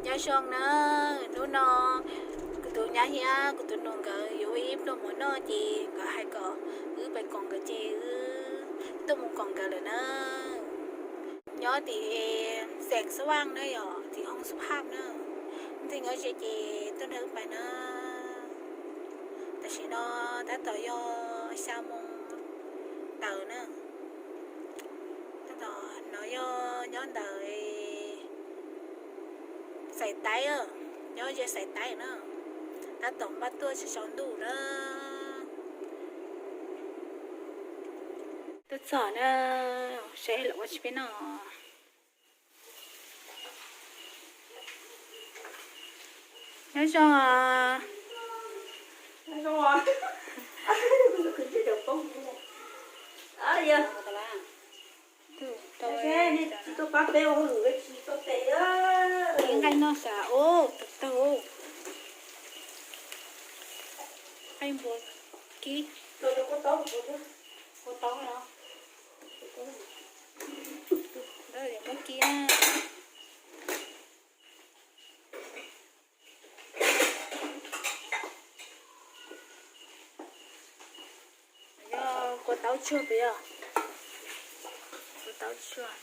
Nyob zoo na, hnub no kuv tus nyab thiab kuv tus nus nkawd yuav ua ib pluag mov noj ces nkawd hais kom wb pais koom nkawd ces wb tuaj mus koom nkawd lawm na. Nyob tim xeem Xab Vaj na yom, tim hoos Xab Phaj na. Ntxim nyob ze ces tuaj nrog wb pais na. Tam sim no tab tom yog xya moo ntawd na. Tab tom no yog nyob ntawm Xais Taib, nyob ze Xais Taib na. Tab tom npaj tuaj tsis tsaus ntuj na. Tuaj txog na, saib lawv ua tsis peb noj. Nyob zoo. Ib nqaij noj xav ub tawg tawg. Nqaij npua kib. Kua taub no. Muab kib na. Yog kua taub tsuag puas yog? Kua taub tsuag.